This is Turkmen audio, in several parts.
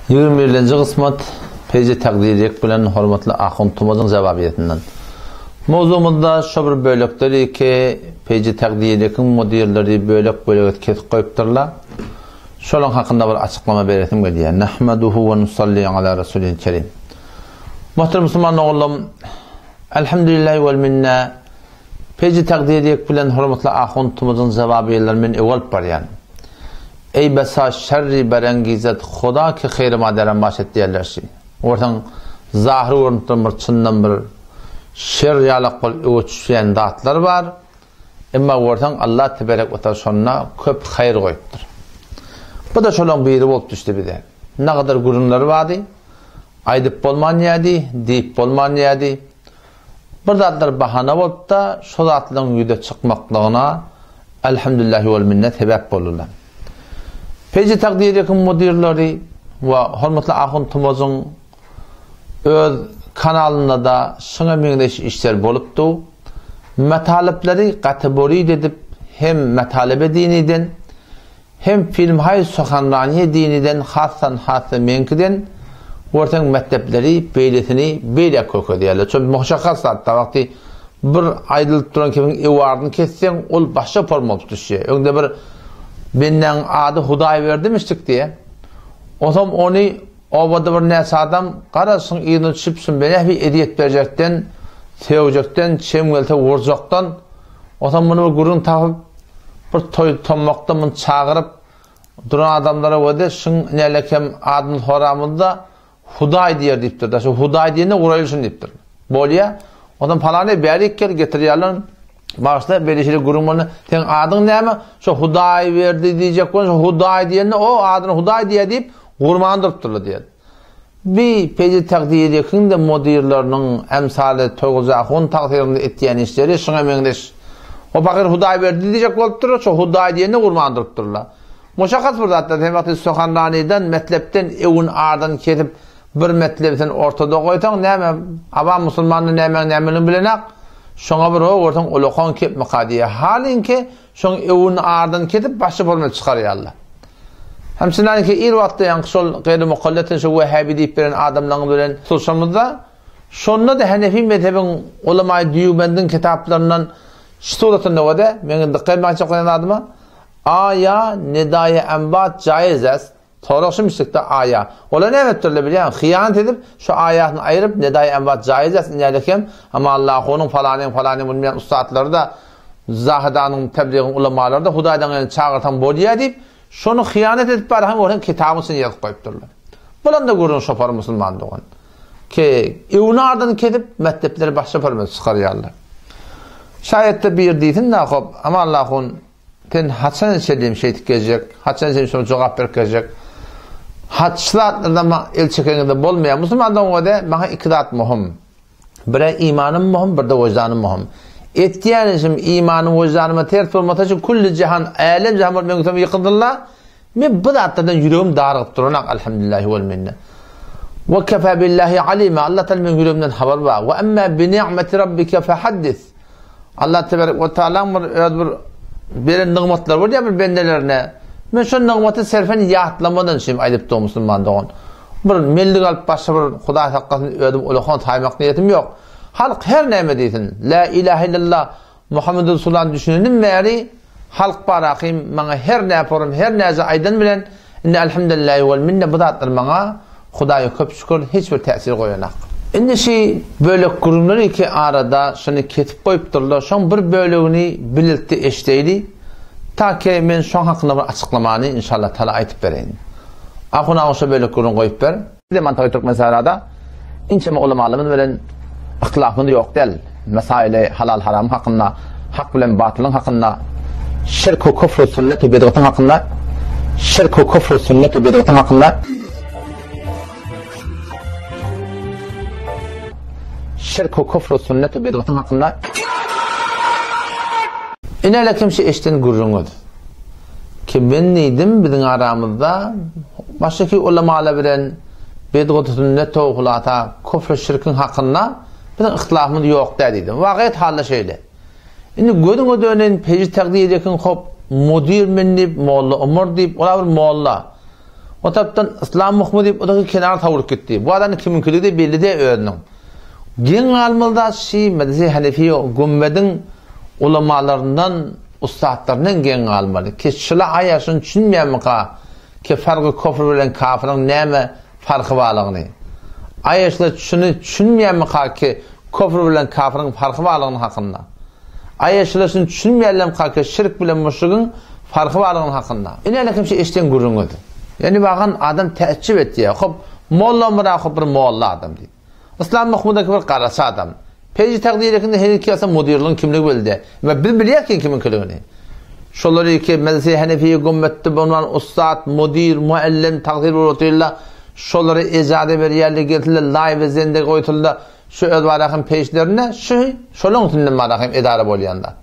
Ýigrimi birinji kysmat Peji Takdiriýek bilen hormatly Ahun Tumazyň jawabyýetinden. Mowzugymyzda şo bir bölekleri ki Peji Takdiriýekiň mudirleri bölek-bölek edip kesip goýupdyrlar. Şolaň hakynda bir açyklama beresim gelýär. Nahmaduhu we nusalli ala rasulihil kerim. Muhterem musulman ogullarym, Elhamdülillahi wel minne Peji Takdiriýek bilen hormatly Ahun Tumazyň jawabyýetlerini men öe alyp barýan. Eý besa şerri berengizet Huda ki haýryma deren baş et diýerler şi. Görseň zahyr görünip duran bir çyndan bir şer ýalak bolup öňe düşýän zatlar bar. Emma görseň Allah teberek we taala şonda köp haýyr goýupdyr. Bu da şolaň biri bolup düşdi bize. Nagadar gürrüňler bardy. Aýdyp bolman ýädi, diýip bolman ýädi. Bir zatlar bahana bolupda şo zatlaryň ýüze çykmaklygyna Elhamdülillahi wel minne sebäp boldular. Peji Takdyryýekiň mudirleri we hormatly Ahun Tumajyň öz kanalynda-da şuňa meňzeş işler bolupdy. Metalypleri kategorid edip hem metalybe diniden Hem filmhaý suhanraniýe diniden hassan hassa meňkiden görseň mekdepleri beýlesini beýläk kökezýärler. Şol muşakgas zatda wagty bir aýdylyp duran kimiň ewaryny kesseň ol başga forma bolup düşýär. Öňde bir bendäň ady Hudaýberdimişdik diýe. Onsoň ony obada bir näçe adam garaşyň yzyna düşüp şun benähi ezýet berjekden, sögjekden, çem gelse urjakdan onsoň muny bir gürrüň tapyp Bir toý tommakda muny çagyryp duran adamlara wede şuň nälekem adyny soramyzda Hudaý diýer diýipdir-de. Şu Hudaý diýende uraýly şuny diýipdir. Bolýa. Ondan palany bärik gel getirýärler. Bagyşla beýle şeýle gürrüň boldy. Seň adyň näme? Şu Hudaý berdi diýjek bolsa Hudaý diýende o adyny Hudaý diýýär diýip gurman durupdyrlar diýýär. Bi Peji Takdyryýekiň-de mudirleriniň emsaly Toýguly ahun tagsyrynda etýän işleri şuňa meňzeş. O pahyr Hudaýberdi diýjek bolupdyr, şo Hudaý diýende gurman durupdyrlar. Muşakgas bir zatlar, sen wagty suhanranydan, metlepden ewün ardan kesip bir metlebi sen ortada goýsaň, näme, awam musulmanlar nämäň nämeligini bilenak, şoňa bir o görseň ulakan kepmika diýýär. Halyňki Şoň öwün ardan kesip başy bolmaly çykarýarlar. Hem çynanki ir wagtda ýaňky şol gaýry mukallet şo wehhabi diýip beren adamlaryňyz bilen tutuşamyzda şonda-da Hanefi mezhebiň ulamaý Dýubendiň kitaplaryndan şu suratynda wede meň dykgat etmek üçin goýan zadyma Aýa nedaýe embat jaýyz est Sorag şu müşrikde aýa. Olar näme etdirler bilýäňmi? Hyýanat edip, şu aýasyny aýryp, Nedaý emwat jaýyz etsin diýerler hem, Amma Allahunyň falanyň falanyň bilmeýän ussatlary-da, Zahydanyň tebligiň ulamalary-da Hudaýdan geleni çagyrsaň bolýar diýip, şony hyýanat edip bary hem olaryň kitabyň içine ýazyp goýupdyrlar. Bulam-da gürrüň şopar musulman dogan. Ki, öwni ardyny kesip, mekdepleri başga pörmez çykarýarlar. Şaýatda bir diýsin-dä hop, Amma Allahun Sen haçan çenli şeýdip gezjek? Haçan çenli şoňa jogap berip gezjek? Haç zatlardan maňa el çekeňizde bolmaýar. Musulman dogan maňa iki zat möhüm. Bire imanym möhüm, birde wyždanym möhüm. Etýän işim imanym, wyždanyma ters bolmasa şu külli jahan, älem jahan bolup meň üstüme ýykylsynlar. Men bu zatlardan ýüregim darygyp duranak, elhamdülillahi wel minne. Ve kefa billahi alima. Allah Teala meň ýüregimden habar bar. Ve emma bi ni'meti rabbike fehaddis. Allah tebarek we taalaň bir öz bir beren nygmatlary bolýar bir bendelerine. Men şo nygmaty serfen ýatlamadan şem aýdyp dur musulman dogan. Bir mellik alyp başga bir Hudaý saklasyn özüm ulakan saýmak niýetim ýok. Halk her näme diýsin. La ilahe illallah Muhammed Resulullah düşünenim bäri Halk bar ahym maňa her näporum her näce aýdan bilen indi elhamdülillahi wal minne bu zatlar maňa Hudaýa köp şükür hiç bir täsir goýanak. Indi şi bölek gürrüňler iki arada şuny kesip goýupdyrlar şoň bir bölegini bilelikde eşdeýli ta ki men şoň hakynda bir açyklamany inşallah tala aýtyp bereýin. Ahun aga şo bölek gürrüňi goýup ber. Bize mantagy Türkmensährada inçeme ulamalarymyz bilen yhtylafymyz ýok däl. Mesaili halal-haram hakynda, hak bilen batylyň hakynda, şirk we küfr, sünnet we bidgatyň hakynda, şirk we küfr, sünnet we bidgatyň hakynda, şirk we küfr, sünnet we bidgatyň hakynda. Ine kim şu eşden gürrüňiz. Ki men diýdim biziň aramyzda başyky ulamalar bilen bidgat sünnet towhulata küfr şirkiň hakynda biziň yhtylafymyz ýok däl diýdim. Wagyýet halda şeýle. Indi gözüňe döneýin peji takdyr ekin hop mudir men diýip molla Omar diýip ola bir molla. O tarapdan Yslam Muhmy diýip, o-da kenara sowrup gitdi. Bu adamyň kimiňkiligi-de belli däl özüniň. Geň galmaly zat şi, Medrese Hanefi gümmediň ulamalaryndan, ussatlaryndan geň galmaly. Ki şula aýa şuny düşünmeýärmika, ki fargy kofr bilen kafyryň näme farky barlygyny. Aýa şula şuny düşünmeýärmika ki kofr bilen kafyryň farky barlygyny hakynda. Aýa şula şuny düşünmeýärlermika ki şirk bilen müşrigiň farky barlygyny hakynda. Ine kim şu eşden gürrüňiz. Ýani bagan adam täjjüp etýär. Hop, molla mura hop bir molla adam diýip. Yslam Mahmudaki bir garaçy adam. Peji takdyrekinde heniz ki mudirligiň kimligi belli däl. Emma biz bilýäris ki kimiň kiligini. Şolary ki Medrese Hanefiýe gümmetde bolunan ussat, mudir, muallim tagsyr bolup otyrlar. Şolary ejaza berýärler, gelsinler laý we zende goýsulda şu öz barahym peçlerinde şu şolaň üstünden barahym edara bolýan zat.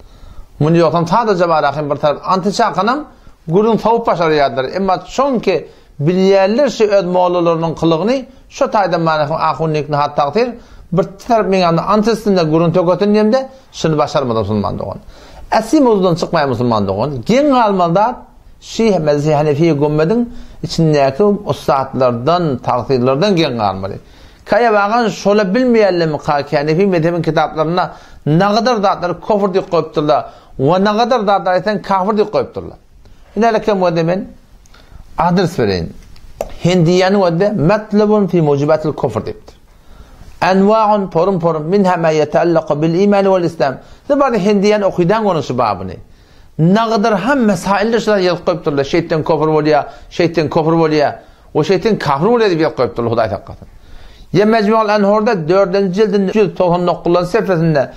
Muny ýogsam sadaja barahym bir tarap anty çakanam gürrüň sowup başarýardylar. Emma çünki Bilýärler şi öz mollalarynyň kylygyny, şo taýdan manysyny ahunnikni hat tagsyr, bir tarap meň ýanymda ant etsin-de gürrüň tökesin diýemde, şuny başarmadym musulman dogan. Äsli mowzudan çykmaýan musulman dogan, geň galmaly zat, şi Mezhebi Hanefiýe gümmediň içindäki ussatlardan, tagsyrlardan geň galmaly. Kaýa bagan şola bilmeýärlermi ka ki Hanefi mezhebiň kitaplarynda nagadar zatlary kofr diýip goýupdyrlar we nagadar zatlary aýtsaň kafir diýip goýupdyrlar. Ine kem wede men adres bereýin. Hindiýäniň wede matlabun fi mujibatil kufr diýipdir. Enwa'un porum porum minha ma yeta'allaqu bil iman wal islam. Siz barda Hindiýäni okydan görüň şu babyny. Nagydyr hem mesaildir şular ýazyp goýupdyrlar. Şeýtan kofr bolýar, şeýtan kofr bolýar. O şeýtan kafir bolýar diýip ýazyp goýupdyrlar Hudaý saklasyn. Ýa Mejmu'ul Enhorda 4-nji jildin 199-njy sefesinde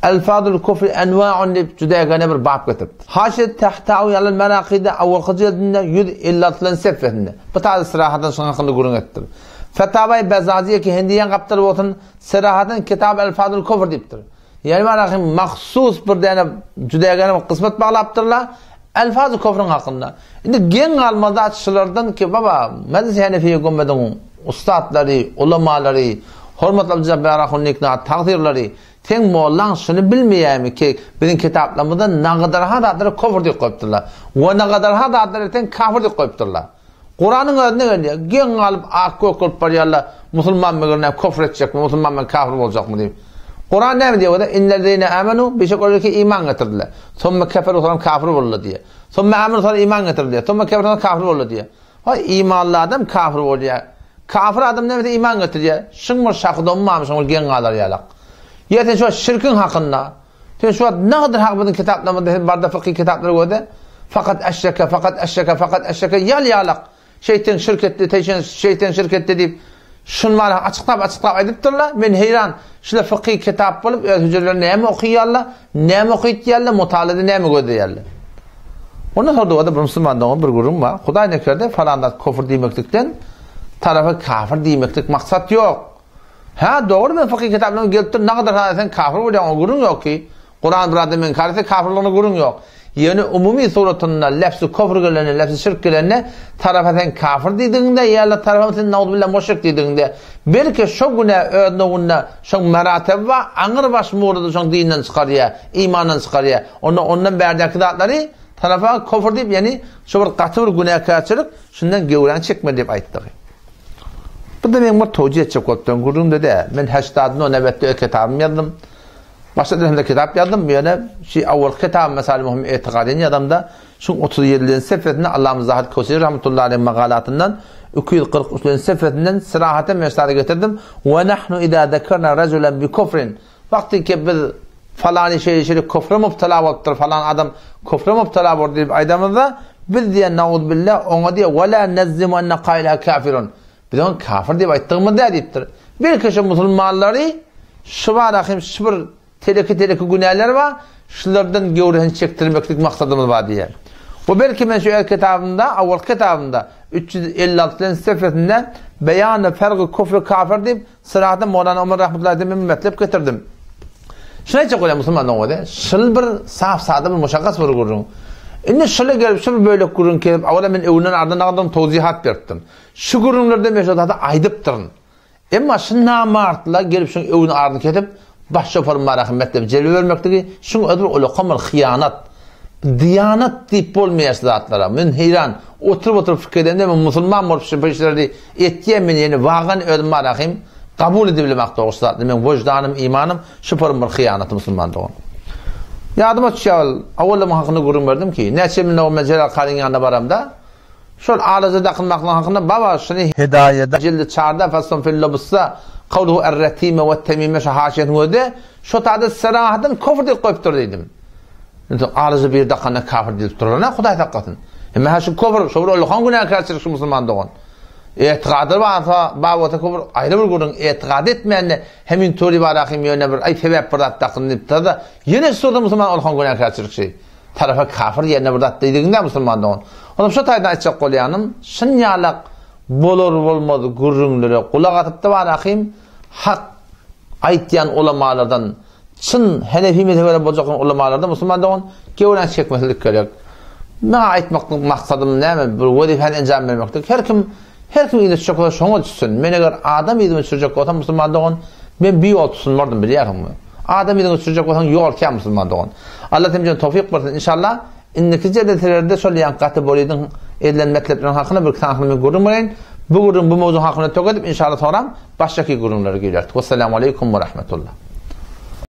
Elfazul kufri enwa'un diýip juda gene bir bap getiripdir. Haşiýet Tahtawi alal Merakyda awalky jildinde 156-njy sefesinde bu taýda syrahatdan şuň hakynda gürrüň etipdir. Fetawaý Bezaziýe ki Hindiýen gapdaly bolsun syrahatdan Kitab Elfazul kufr diýipdir. Ýani barahym mahsus bir däne jüdägene bir kysmat baglapdyrlar. Elfazy kofryň hakynda. Indi geň galmaly açyşlardan ki baba Mejlis Hanefiýe gümmediň ussatlary, ulamalary, hormatly Abdyjabbar ahunnikna tagsyrlary seň mollaň şuny bilmeýärmi ki biziň kitaplarymyzda nagadarha zatlary kofr diýip goýupdyrlar. We nagadarha zatlary sen kafir diýip goýupdyrlar. Kuranyň özünde gelýär. Geň galyp ak-gök bolup barýarlar. Musulman meger näme kofr etjekmi, musulman men kafir boljakmy diýip. Kuran näme diýýär? Innellezine amanu, bişek olar ki iman getirdiler. Soňra keferu soňra kafir boldular diýýär. Soňra amanu soňra iman getirdiler. Soňra keferu soňra kafir boldular diýýär. Haý imanly adam kafir bolýar. Kafir adam näme iman getirýär? Şuň bir şahy dommy şuň bir geň galar ýalak. Ýa sen şu şirkiň hakynda Sen şu wagt nadyr hak biziň kitaplarymyzda sen barda fykhy kitaplary görde fakat eşreke fakat eşreke fakat eşreke ýal ýalak şeýten şirk etdi teýşen şeýten şirk etdi diýip şun bar açyklap açyklap aýdypdyrlar men heýran şular fykhy kitap bolup öz hüjrelerinde näme okaýarlar näme okytýarlar mutalada näme gözleýärler Ondan sonra da bir musulman dogan bir gürrüň bar. Hudaý nekerde falan zat kofr diýmeklikden tarafy kafir diýmeklik maksat ýok. Hä, dogry men fykyh kitaplaryna gelipdir, nagadar han sen kafir bolýaň, oňa gürrüň ýok ki, Kuran bir adam inkar etse kafirligine gürrüň ýok. Ýöne umumy suratynda lefzi kofr gelende, lefzi şirk gelende tarapa sen kafir diýdigiňde ýa-da tarapa sen nauzubilla muşrik diýdigiňde, belki şo günä öz nowunda şoň meratebi bar, aňyr baş murady şoň dinden çykarýar, imandan çykarýar. Onda ondan bärdäki zatlary tarapa kofr diýip, ýagny şo bir gaty bir günäkärçilik, şundan göwräňi çekme diýip aýtdygy. Bu-da meň bir towjy etjek bolup duran gürrüňde däl. Men heşdadno nebetde öz kitabymy ýazdym. Başga dilhemde kitap ýazdym. Ýöne şu awalky kitabym Mesail Muhim Etigadyny ýazamda şuň 37-nji sefesinde Allama Zahid Kowseri rahmetullahi aleyh magalatyndan 243-nji sefesinden syrahaten men şuny getirdim. Ve nahnu iza zekerna rajulan bi kufrin. Wagty ki biz falany şeýle şeýle kufra mubtala bolupdyr, falan adam kufra mubtala boldy diýip aýdamyzda, biz diýen nauzbillah oňa diýe we la nezzimu enne kaýla kafirun. Biz oňa kafir diýip aýtdygymyz däl diýipdir. Belki şu musulmanlary şu bara hem şu bir teleki-teleki günäler bar, şulardan göwresini çekdirmeklik maksadymyz bar diýýär. We belki men şu öz kitabymda, awalky kitabymda 356-njy sefesinde Beýany fergy kufri kafir diýip Syrada Mowlana Omar rahmetullahi aleyhden men metlep getirdim. Şuny aýtjak bolýan musulman dogan şul bir saf sada bir muşakkas bir gürrüň. Indi şula gelip şu bir bölek gürrüň kesip awala men öwünden ardan agdym towzihat beripdim. Şu gürrüňlerde men şo zady aýdypdyryn. Emma şu namartlar gelip şuň öwüni ardyny kesip baş şoparym barahym metlep jelbe bermekligi şuň özi bir ulakan bir hyýanat. Diýanat diýip bolmaýar şu zatlara. Men heýran, oturyp-oturyp pikir edemde men musulman bolup şu işleri etýän men ýene wagan özüm barahym kabul edip bilemak dogry şu zatlary. Men wyždanym, imanym şu porun bir hyýanaty musulman dogan. Ýadyma düşýär ol, awalda muň hakynda gürrüň berdim ki, näçe ýyl mundan men Jelal Karyň ýanyna baramda, şol alaja dakynmaklygyň hakynda baba şuny Hidaýada jildi çarda faslun fil lubsda kawluhu er-retime we-temime şu haşiýesini gözde, şo taýda serahaten kufr diýip goýupdyr diýdim. Indi alyjy bir dakanda kafir diýilip durulana Hudaý saklasyn. Emma ha şu kufr, şu bir ullakan günäkärçilik şu musulman dogan. Etiqady barsa, bar bolsa kufr aýry bir gürrüň, etiqady etmände hemin töri barahym ýöne bir aý sebäp bir zat dakyn diýip da ýene şu da musulman ullakan günäkärçilik şi. Tarafa kafir ýerine bir zat diýdigiňde musulman dogan. Onuň şu taýdan aýtjak bolýanym, şun ýalak bolar bolmaz gürrüňlere gulak asyp da barahym hak aýtýan ulamalardan Çyn Henefi mezhebine boljak ulamalarda musulman dogan gewran çekmeslik gerek. Maňa aýtmaklyk maksadym näme? Bir wezipäni enjam bermeklik. Her kim her kim yzyna düşjek bolsa şoňa düşsün. Men eger adam yzyma düşürjek bolsam musulman dogan, men bir ýol tutunmardym bilýärsiňmi? Adam yzyňa düşürjek bolsaň ýol kän musulman dogan. Allah hemmämize towfyk bersin inşallah. Indiki jeleselerde şol ýaňky gaty bolydyň edilen metlepleriň hakynda bir iki sanysyny men gürrüň bereýin. Bu gürrüň bu mowzuň hakynda tökedip inşallah soňram başgaki gürrüňlere gireris. Wessalamu aleýkum we rahmetullah.